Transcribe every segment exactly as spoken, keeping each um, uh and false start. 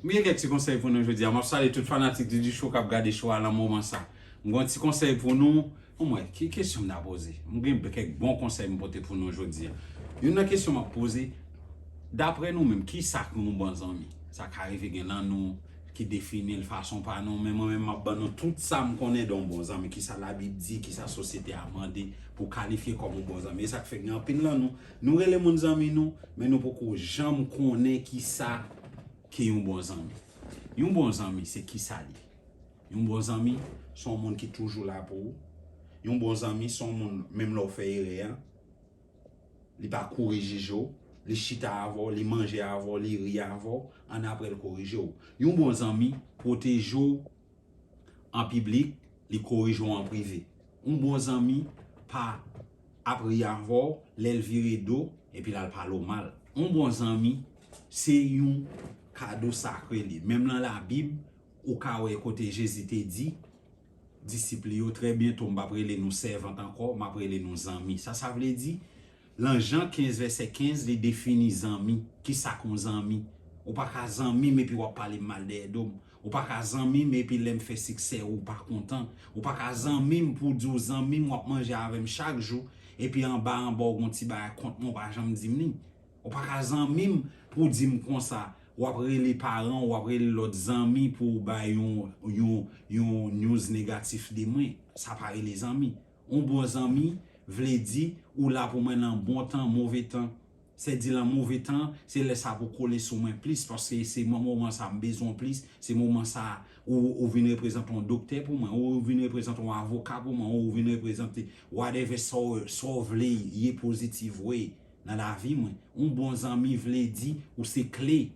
M gen kèk ti konsèy pou nou jodi a. M ap salye tout fanatik Didi Show k ap gade show a nan moman sa. M gen yon ti konsèy pou nou. Anmwey, ki kesyon m ta poze? M gen kèk bon konsèy m pote pou nou jodi a. Youn nan kesyon m ap poze, daprè nou menm, ki sa ki yon bon zanmi? Sa ka rive gen nan nou ki defini l fason pa nou, men mwen menm m ap ban nou tout sa m konnen de yon bon zanmi, ki sa Labib di, ki sa sosyete a mande pou kalifye kòm yon bon zanmi. E sa k fè gen anpil nan nou, nou rele moun zanmi nou, men nou poko janm konnen ki sa ki yon bon zanmi. Yon bon zanmi, se ki sa li ye? Yon bon zanmi, se yon moun ki toujou la pou ou. Yon bon zanmi, se yon moun, menm lè w fè erè a, li pa kouri jije w, li chita avè w, li manje avè w, li ri avè w, annapre l korije w. Yon bon zanmi pwoteje w an piblik, li korije w an prive. Yon bon zanmi pa ap ri avè w lè l vire do epi l al pale w mal. Yon bon zanmi se yon kado sakre li. Menm nan Labib, ou ka wè kote Jezi te di disip li yo, trè byento m p ap rele nou sèvant ankò, m ap rele nou zanmi. Sa sa vle di? Lan Jan kenz vèsè kenz, li defini zanmi. Ki sa k yon zanmi? Ou pa ka zanmi m epi w ap pale m mal dèyè do m. Ou pa ka zanmi m epi lè m fè siksè ou pa kontan. Ou pa ka zanmi m pou w di w zanmi m, w ap manje avè m chak jou, epi anba anba w gon ti bagay kont mwen, ou pa janm di m li. Ou pa ka zanmi m pou w di m konsa, w ap rele paran w, w ap rele lòt zanmi pou w bay yon, yon, yon news negatif de mwen. Sa pa rele zanmi. Yon bon zanmi vle di ou la pou mwen nan bon tan, move tan. Sèdi lan move tan, se lè sa pou kole sou mwen plis, paske se moman sa m bezwen w plis, se moman sa ou, ou vin reprezante yon doktè pou mwen, ou vin reprezante yon avoka pou mwen, ou vin reprezante whatever sa w, sa w vle ye positive way nan lavi mwen. Yon bon zanmi vle di ou se kle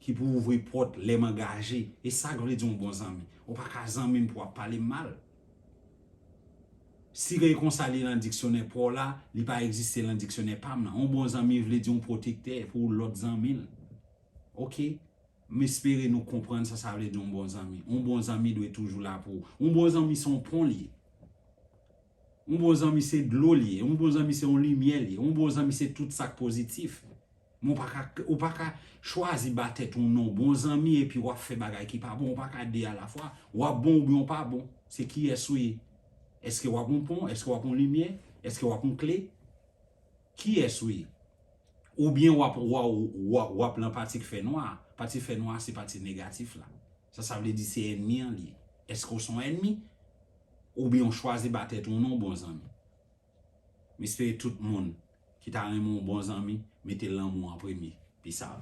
ki pou ouvri pòt lè m angaje. E sa k vle di yon bon zanmi. Ou pa ka zanmi m pou w ap pale m mal. Si gen konsa li nan diksyonè pa w la, li pa egziste nan diksyonè pa m nan. Yon bon zanmi vle di yon pwotektè pou lòt zanmi l. Oke? M espere nou konprann sa sa vle di yon bon zanmi. Yon bon zanmi dwe toujou la pou ou. Yon bon zanmi se yon pon li ye. Yon bon zanmi se dlo li ye. Yon bon zanmi se yon limyè li ye. Yon bon zanmi se tout sa k pozitif. Men ou pa ka, ou pa ka chwazi ba tèt ou non. Bon zanmi epi w ap fè bagay ki pa bon. Ou pa ka de alafwa. W ap bon oubyen w pa bon. Se kiyès ou ye? Èske w ap yon pon? Èske w ap yon limyè? Èske w ap yon kle? Kiyès ou ye? Oubyen w ap, w ap, w ap, w ap lan pati k fè nwa. Pati k fè nwa se pati negatif la. Sa sa vle di se ènmi an li ye. Èske w se yon ènmi? Oubyen w chwazi ba tèt ou non bon zanmi? M espere tout moun ki ta renmen yon bon zanmi mete lanmou an premye. Peace out.